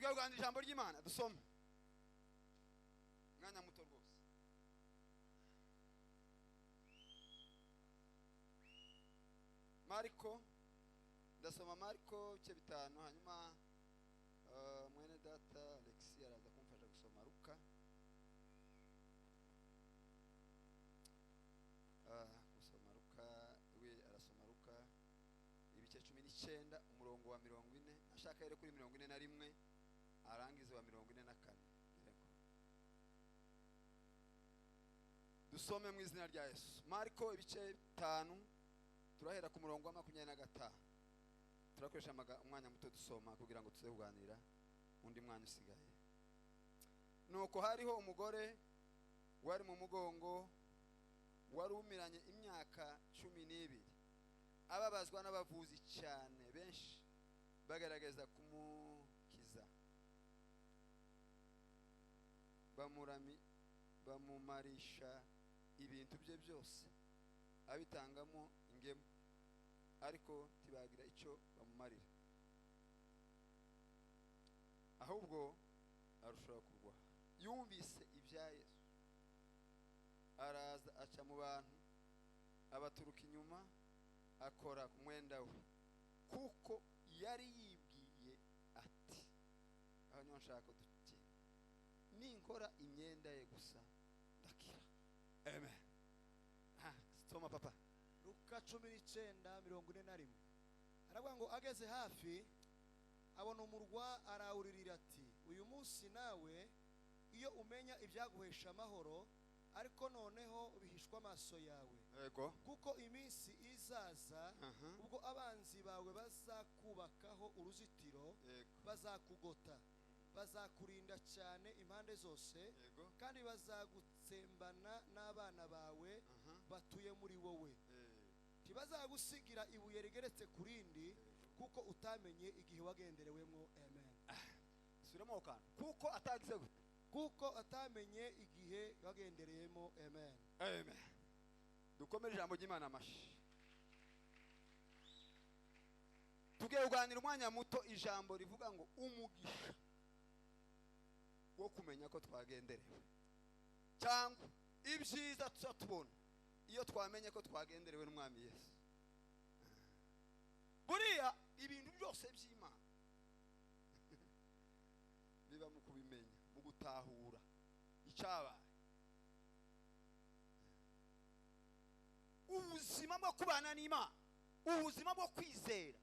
Tukaganira ijambo ry'Imana, dusome umwanya muto rwose. Mariko, ndasoma Mariko ibice 5, hanyuma mwene data Alexi araza kumfasha gusoma Luka. Gusoma Luka, we arasoma Luka ibice 19 umurongo wa 40, ashaka yere kuri 41 arangize wa 44. Dusome mu izina rya Yesu. Mariko ibice 5 turahera ku murongo wa 25. Turakoresha umwanya muto dusoma kugira ngo tuze kuganira undi mwanya usigaye. Nuko hariho umugore wari mu mugongo wari umiranye imyaka 12, ababazwa n'abavuzi cyane benshi bagaragaza kumukiza, bamumarisha ibintu bye byose abitangamo ingemu, ariko tibagira icyo bamumarira, ahubwo arushaho kurwa. Yumvise ibya Yesu araza aca mu bantu, abaturuka inyuma, akora ku mwenda we, kuko yari yibwiye ati, aho niho nshaka duke, ninkora imyenda ye gusa ndakira. Amen. Soma papa. Luka 19:41. Aravuga ngo ageze hafi abona umurwa arawuririra ati, uyu munsi nawe iyo umenya ibyaguhesha amahoro, ariko noneho bihishwa amaso yawe. Yego. Kuko iminsi izaza ubwo abanzi bawe bazakubakaho uruzitiro, bazakugota, bazakurinda cyane impande zose, kandi bazagutsembana n'abana bawe batuye muri wowe. Ntibazagusigira ibuye rigeretse ku rindi, kuko utamenye igihe wagenderewemo. Amen. Subiramo kantu. Kuko atagize gute? Kuko atamenye igihe wagendereyemo. Amen. Amen. Dukomere ijambo ry'Imana amashi. Tugiye kuganira umwanya muto ijambo rivuga ngo umugisha wo kumenya ko twagenderewe, cyangwa ibyiza tuzatubona iyo twamenye ko twagenderewe n'Umwami Yesu. Buriya ibintu byose by'Imana biba mu kubimenya, mu gutahura icyabaye. Ubuzima bwo kubana n'Imana, ubuzima bwo kwizera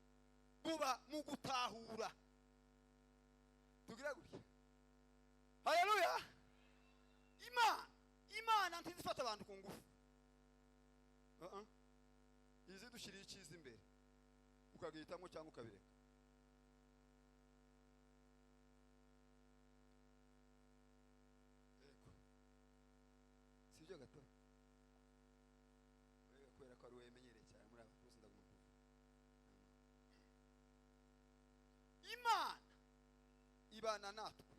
buba mu gutahura. Tugira gutya. Haleluya. Imana ntizifata abantu ku ngufu. Izidushyiriye icyiza imbere, ukagihitamo cyangwa ukabireka. Yego. Sibyo gato. Wewe kubera ko ari wemenyereye cyane muri abantu bose ndaguma kuvuga. Imana ibana natwe,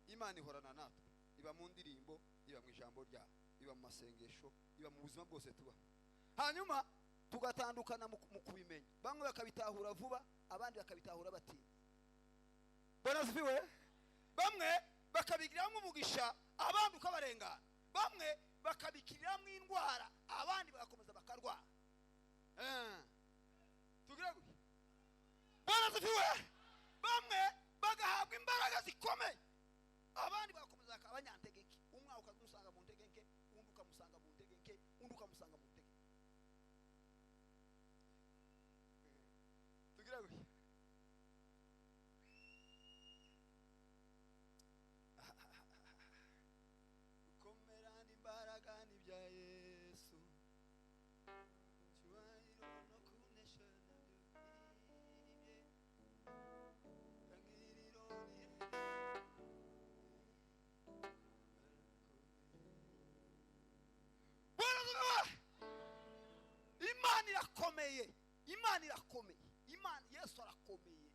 Imana ihorana natwe, iba mu ndirimbo, iba mu ijambo ryayo, iba mu masengesho, iba mu buzima bwose tuba. Hanyuma tugatandukana mu kubimenya. Bamwe bakabitahura vuba, abandi bakabitahura batinze. Bwana asifiwe. Bamwe bakabigiramo umugisha, abandi ukabarengana. Bamwe bakabikiriramo indwara, abandi bagakomeza bakarwara. Tugira gutya. Bwana asifiwe. Bamwe bagahabwa imbaraga zikomeye, abandi bagakomeza bakaba abanyantegeke. Umwe ukamusanga mu ntege nke, undi ukamusanga mu ntege nke, undi ukamusanga mu ntege. Tugira gutya. Gukomera n'imbaraga n'ibya Yesu, cyubahiro no kunesha nabyo nibye, tangiriro ni Imana irakomeye, Imana irakomeye, Imana Yesu arakomeye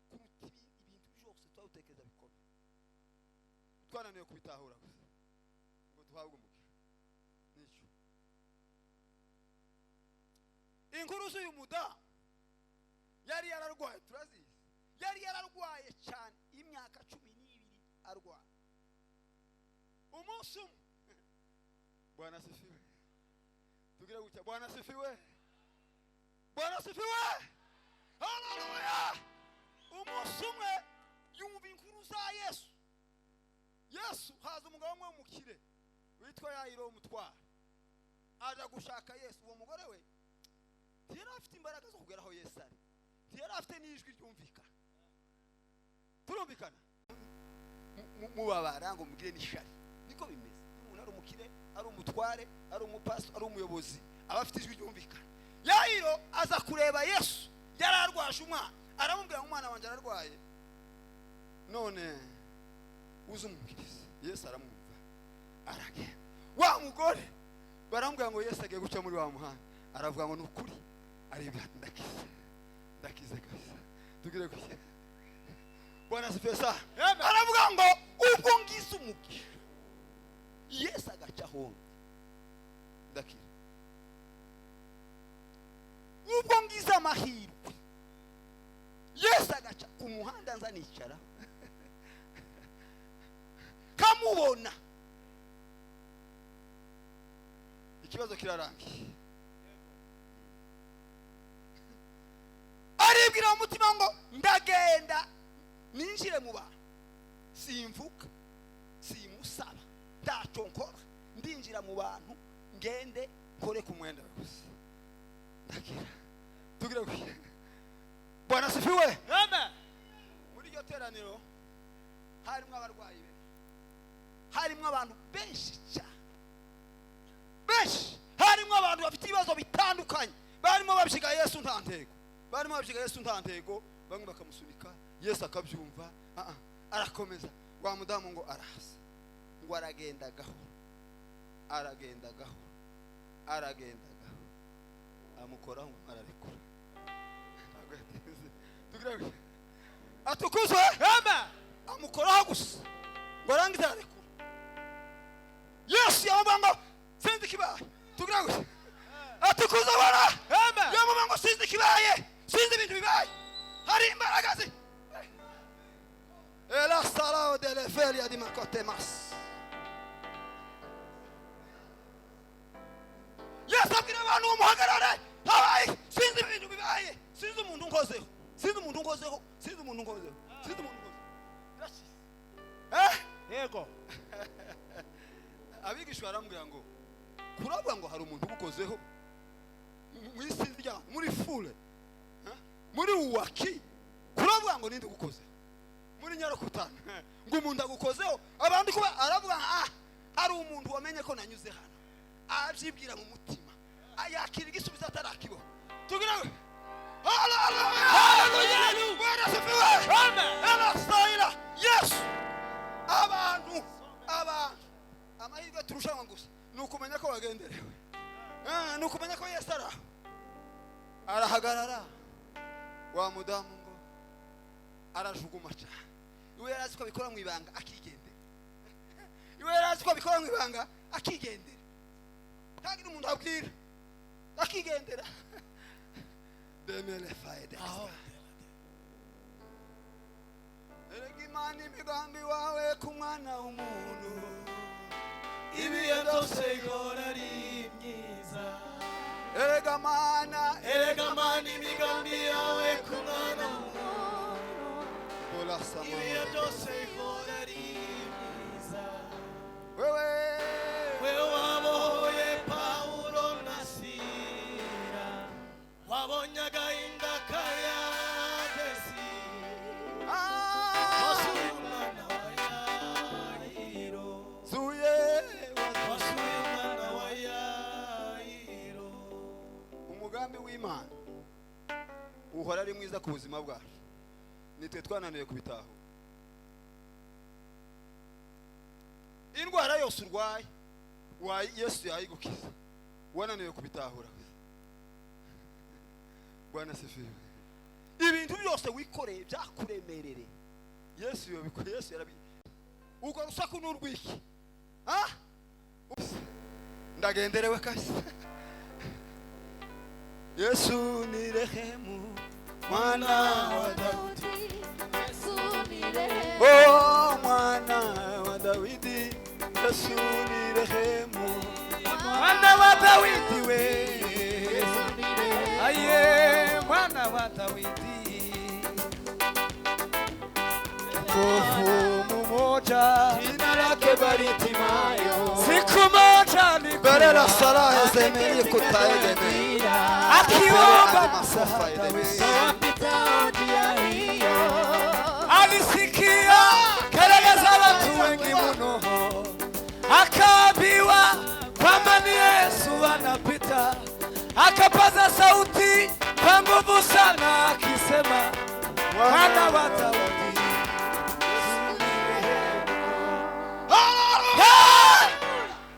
kuruta ibintu byose twatekereza bikomeye. Twananiwe kubitahura gusa ngo duhabwe umugisha. Nicyo inkuru z'uyu mudamu yari yararwaye, turazizi. Yari yararwaye cyane imyaka 12. Umunsi umwe, Bwana asifiwe, tugire gutya, Bwana asifiwe, Bwana asifiwe, haleluya. Umunsi umwe yumva inkuru za Yesu. Yesu, haza umugabo umwe w'umukire witwa Yayiro w'umutware, aja gushaka Yesu. Uwo mugore we ntiyari afite imbaraga zo kugera aho Yesu ari, ntiyari afite n'ijwi ryumvikana. Turumvikana? Mubabara ngo mugire n'ishari, niko bimeze. Iyo umuntu ari umukire, ari umutware, ari umupasito, ari umuyobozi, aba afite ijwi ryumvikana. Yayiro aza kureba Yesu, yari arwaje umwana. Aramubwira ngo umwana wanjye ararwaye, none uze umubwirize. Yesu aramwumva, aragenda. Wa mugore baramubwira ngo Yesu agiye guca muri wa muhanda. Aravuga ngo ni ukuri, aribwira ati ndakize, ndakize kabisa. Tugire gutya, Bwana asifiwe sana. Aravuga ngo ubwo ngize umugisha Yesu agaca ahondi, ndakira. Ubwo ngize amahirwe Yesu agaca ku muhanda nza nicara kamubona, ikibazo kirarangiye. Aribwira mu mutima ngo ndagenda ninjire mu bantu, simvuga, simusaba, ntacyo nkora, ndinjira mu bantu ngende nkore ku mwenda gusa, ndakira. Tugire gutya, Bwana asifiwe. Amen. Muri iryo teraniro harimo abarwayi benshi, harimo abantu benshi cyane, benshi, harimo abantu bafite ibibazo bitandukanye. Barimo babyiga Yesu nta ntego, barimo babyiga Yesu nta ntego, bamwe bakamusunika, Yesu akabyumva, arakomeza. Wa mudamu ngo araza, ngo aragenda gahoro, aragenda gahoro, aragenda gahoro, amukoraho ngo ararekura. Ntabwo yatinze. Tugira ngo atukuzwe. Amen. Amukoraho gusa ngo arangize ararekura. Yesu yamubwira ngo sinzi ikibaye. Tugira ngo atukuzwe Bwana. Amen. Yamubwira ngo sinzi ikibaye, sinzi ibintu bibaye, hari imbaraga zi ela sarao de lefelia di makotemas. Yesu abwira abantu ngo muhagarare, habaye, sinzi ibintu bibaye, sinzi umuntu unkozeho, sinzi umuntu unkozeho, sinzi umuntu unkozeho, sinzi umuntu unkozeho. Birashize. Yego. Abigishwa baramubwira ngo kuravuga ngo hari umuntu ugukozeho mu isi ry'abantu, muri fule, muri uwaki, kuravuga ngo ninde ugukozeho muri Nyarukutana, ngo umuntu agukozeho. Abandi kuba aravuga ah, hari umuntu wamenye ko nanyuze hano, abyibwira mu mutima, ayakira igisubizo atarakibona. Tugira ngo haleluya, Haleluya. Bwana asifiwe. Amen. Ela Yesu. Abantu, abantu, amahirwe turushanwa gusa ni ukumenya ko wagenderewe, ni ukumenya ko Yesu araho. Arahagarara, wa mudamu ngo arajuguma cyane. Iwe yari azi ko abikora mu ibanga akigendera, iwe yari azi ko abikora mu ibanga akigendera, ntagira umuntu abwira, akigendera. Demele faide. Aho. Erega Imana imigambi wawe ku mwana w'umuntu Ibihe byose ihora ari myiza. Erega Mana, Erega Mana imigambi yawe ku mwana w'umuntu Ola sama. ibihe byose ihora ari myiza. Wewe Wewe wabohoye Pawulo na Sila, wabonye agahinda ka Yabesi, Ah, wasuye umwana wa Yayiro, zuye wasuye umwana wa Yayiro. Umugambi w'Imana uhora ari mwiza ku buzima bwacu, nitwe twananiwe kubitahura. Indwara yose urwaye, Yesu yayigukiza, wananiwe kubitahura. Bwana asifiwe. Ibintu byose wikoreye byakuremerere, Yesu yobikora, Yesu yarabi. Urwo rusaku ni urw'iki? Ah? Ndagenderewe kabisa. Yesu ni rehemu mwana wa Dawidi, Yesu ni rehemu. oh mwana wa Dawidi. Yesu ni rehemu, mwana wa Dawidi we, aye mwana wa Dawidi. Mkofu mmoja Jina lake Bartimayo, siku moja Berera alikuwa sarahe zemeri kutaegene akiomba masofa edemisi. Alisikia kelele za watu wengi mno, akaambiwa kwamba ni Yesu anapita. Akapaza sauti kwa nguvu sana akisema, mwana wa Daudi,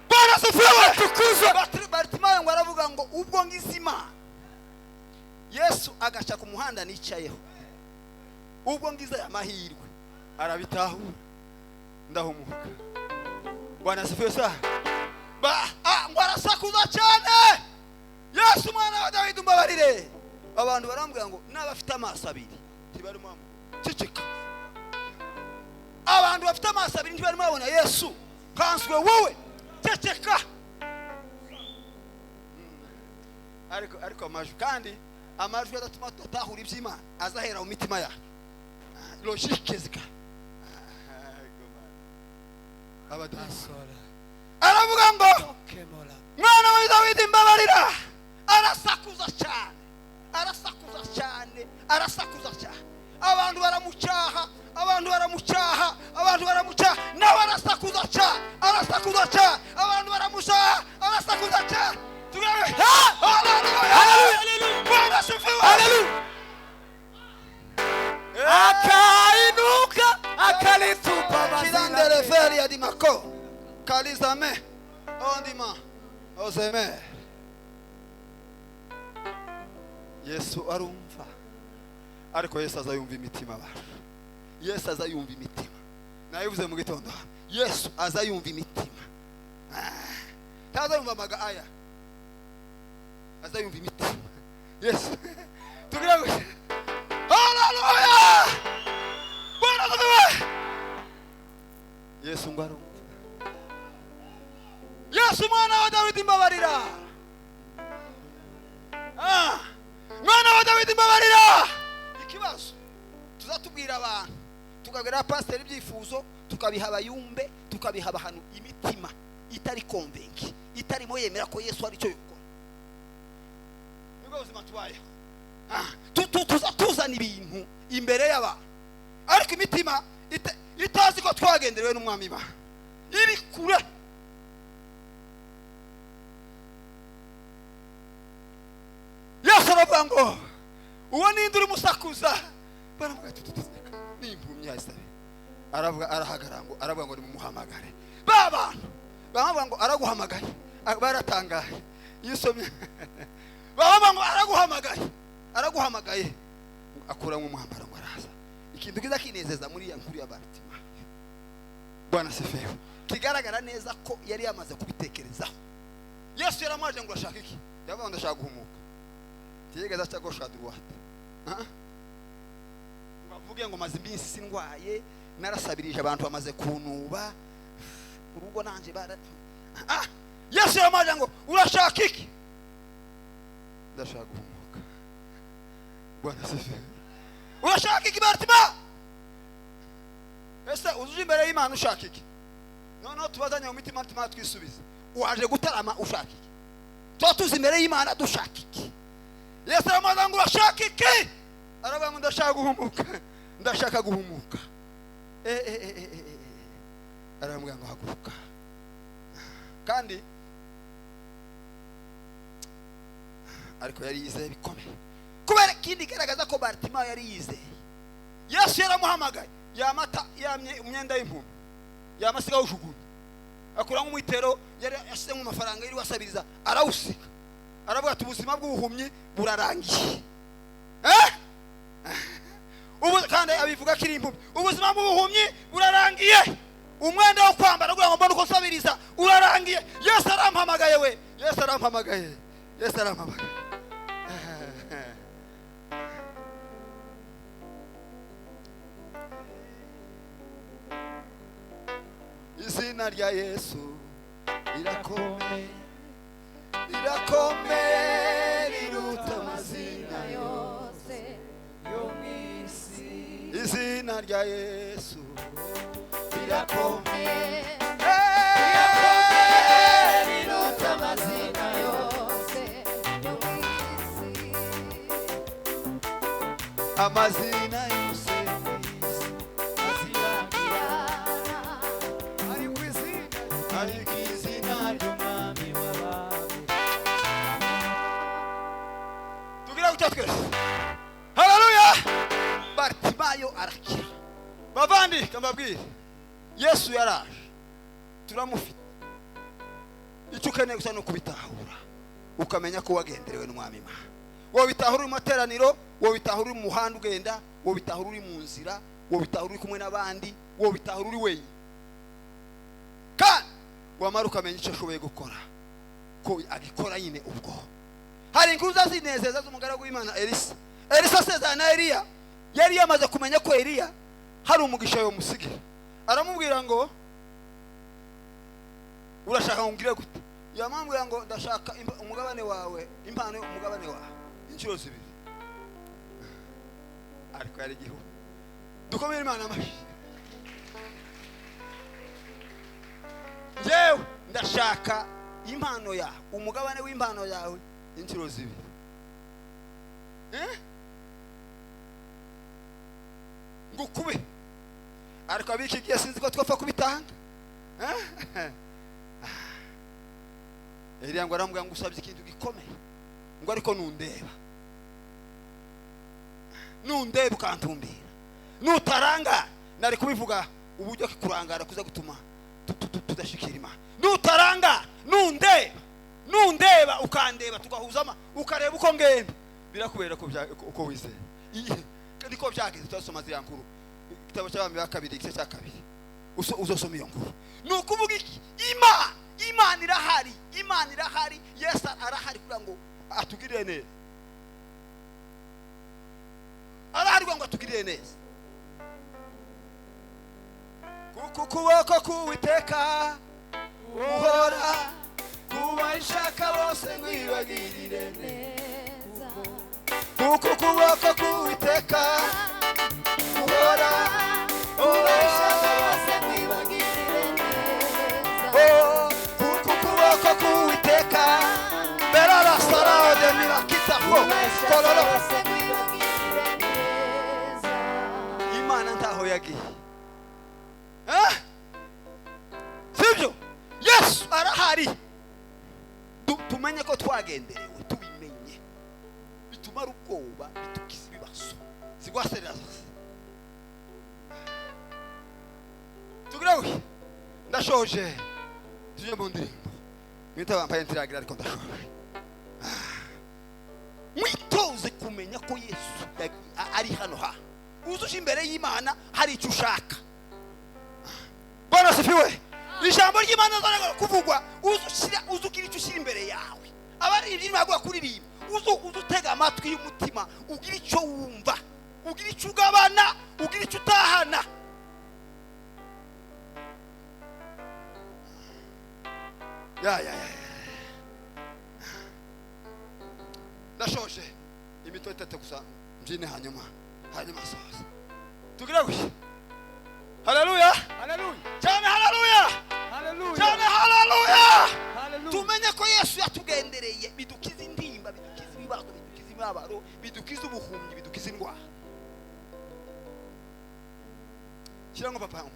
Bwana asifiwe. tukuzwe. Bartimayo ngo aravuga ngo ubwo ngize Imana, Yesu agaca ku muhanda nicayeho, ubwo ngize aya mahirwe arabitahura, ndahumuka. Bwana asifiwe sana. Ngo arasakuza cyane, Yesu mwana wa Dawidi umbabarire. Abantu barambwira ngo n'abafite amaso abiri ntibarimo bamubona. Ceceka. Abantu bafite amaso abiri ntibarimo babona Yesu, kanswe wowe, ceceka. Ariko amajwi, kandi amajwi adatuma tudatahura iby'Imana azahera mu mitima yacu, logique zika abadasora. Aravuga ngo mwana wa Dawidi mbabarira. Arasakuza cyane, arasakuza cyane, arasakuza cyane. Abantu baramucyaha, abantu baramucyaha, abantu baramucyaha, nawe arasakuza cyane, arasakuza cyane, abantu baramucyaha, arasakuza cyane. Tugabe. Haleluya! Bwana asifiwe. Haleluya! Akainuka akalitupa vazi Kirandere lake. feri ya dimako kalizame ondima ozeme. Yesu arumva, ariko Yesu azayumva imitima abantu. Yesu azayumva imitima. Nayivuze mu gitondo, Yesu azayumva imitima. Tazayumva amaga aya, azayumva imitima. Yesu tugira ngo haleluya. Bwana asifiwe. Yesu ngo arumva. Yesu mwana wa Dawidi mbabarira. Mwana wa Dawidi mbabarira. Ikibazo tuzatubwira abantu, tukabwira pasiteri ibyifuzo, tukabiha abayumbe, tukabiha abantu imitima itari konvenki, itarimo yemera ko Yesu ari cyo yukora. Nibwo buzima tubayeho. Tuzana ibintu imbere y'abantu, ariko imitima itazi ko twagenderewe n'umwami Imana iri kure. Yesu aravuga ngo uwo ninde uri musakuza? Baravuga ati tutuzeka ni impumyi yasabe. Aravuga, arahagarara ngo aravuga ngo nimumuhamagare. Ba bantu baravuga ngo araguhamagaye, baratangaye. Iyo usomye baravuga ngo araguhamagaye, araguhamagaye, akuramo umwambaro ngo araza. Ikintu kiza kinezeza muri ya nkuru ya Bartimayo, Bwana asifiwe, kigaragara neza ko yari yamaze kubitekerezaho. Yesu yaramwaje ngo urashaka iki? Yavuga ngo ndashaka guhumuka. Ntiyigeze aca gauche à droite. Ngo avuge ngo maze iminsi sindwaye, narasabirije abantu bamaze kunuba, urugo nanje bara. Yesu yaramwaje ngo urashaka iki? Ndashaka guhumuka. Bwana asifiwe. Urashaka iki Bartimayo? Ese uje imbere y'Imana ushaka iki? Noneho tubazanye mu mitima tumara twisubize. Waje gutarama ushaka iki? Tuba tuzi imbere y'Imana dushaka iki? Yesu aramubaza ngo urashaka iki? Aravuga ngo ndashaka guhumuka, ndashaka guhumuka. Aramubwira ngo haguruka. Kandi ariko yari yizeye bikomeye. Kubera ikindi igaragaza ko Bartimayo yari yizeye, Yesu yaramuhamagaye, yamata yamye umwenda w'impumyi, yamasiga awujugunya, akuramo umwitero yari yashyizemo amafaranga yari wasabiriza, arawusiga. Aravuga ati ubuzima bw'ubuhumyi burarangiye. Ubu kandi abivuga akiri impumyi, ubuzima bw'ubuhumyi burarangiye, umwenda wo kwambara kugira ngo mbone uko nsabiriza urarangiye. Yesu arampamagaye we, Yesu arampamagaye, Yesu arampamagaye. Izina Izina rya Yesu rirakomeye, rirakomeye, riruta amazina yose yo mu isi. Izina rya Yesu rirakomeye, riruta amazina yose yo mu isi. Amazina yose mu isi Ariko izina ariko izina ry'umwami w'abami. Tugira gutya twese. Haleluya! Bartimayo arakira. Bavandi, kambabwire, Yesu yaraje, turamufite. Icyo ukeneye gusa ni ukubitahura, ukamenya ko wagenderewe n'umwami Imana. Wowe bitahura uri mu materaniro, wowe bitahura uri mu muhanda ugenda, wowe bitahura uri mu nzira, wowe bitahura uri kumwe n'abandi, wowe bitahura uri wenyine, kandi wamara ukamenya icyo ashoboye gukora, ko agikora nyine. Ubwo hari inkuru zinezeza z'umugaragu w'Imana Elisa. Elisa asezerana na Eliya, yari yamaze kumenya ko Eliya hari umugisha yomusigira. Aramubwira ngo: "Urashaka ngo ngire gute?" Yamubwira ngo: "Ndashaka umugabane wawe, impano umugabane wawe inshuro zibiri." Ariko yari igihugu. Dukomere Imana amashyi. "Njyewe ndashaka impano yawe, umugabane w'impano yawe inshuro zibiri." Eh? Ngo ukube. Ariko abiki igihe sinzi ko twapfa kubitanga. Eh? Eliya ngo aramubwira ngo: "Usabye ikintu gikomeye," ngo: "Ariko nundeba, nundeba ukantumbira, nutarangara." Nari kubivuga uburyo kurangara kuza gutuma tudashikira Imana. "Nutarangara, nundeba, nundeba ukandeba, tugahuza ama ukareba uko ngenda, birakubera ko uko wizeye." Niko byagenze. Turasoma ziriya nkuru, Igitabo cy'Abami ba Kabiri, igice cya kabiri. Uzosoma iyo nkuru. Ni ukuvuga iki? Imana irahari, Imana irahari, Yesu arahari kugira ngo atugirire neza. Arahari kugira ngo atugirire neza, kuko ukuboko k'Uwiteka guhora kubayishaka bose ngo ibagirire neza. Kuko ukuboko k'Uwiteka guhora Ubashaka bose mwibagirire neza. Oh, kuko ukuboko k'Uwiteka berara sarade mirakitako Ubashaka kololo bose mwibagirire neza. Imana ntaho yagiye. Eh? Sibyo? Yesu arahari. Tumenye ko twagenderewe, tubimenye bitumara ubwoba, bitukiza ibibazo zigwaserera zose. Tugira ndashoje, tujye mu ndirimbo. Mwita bambaye ntiragira, ariko ndashoje. Mwitoze kumenya ko Yesu ari hano ha uzuje imbere y'Imana, hari icyo ushaka. Bwana asifiwe. Ijambo ry'Imana zaragara kuvugwa, uzushyira, uzugira icyo ushyira imbere yawe. Abaririmbyi nibaguha kuririmba, uzu utega amatwi y'umutima, ugira icyo wumva, ugira icyo ugabana, ugira icyo utahana. Ya ya ya ya. Ndashoje, imitwe itatu gusa mbyine, hanyuma soza. Tugira gutya. Haleluya! Haleluya. Cyane haleluya! Haleluya. Cyane haleluya! Haleluya. Tumenye ko Yesu yatugendereye, bidukiza intimba, bidukiza ibibazo, bidukiza imibabaro, bidukiza ubuhumyi, bidukiza indwara. Shyira ngo papa ngo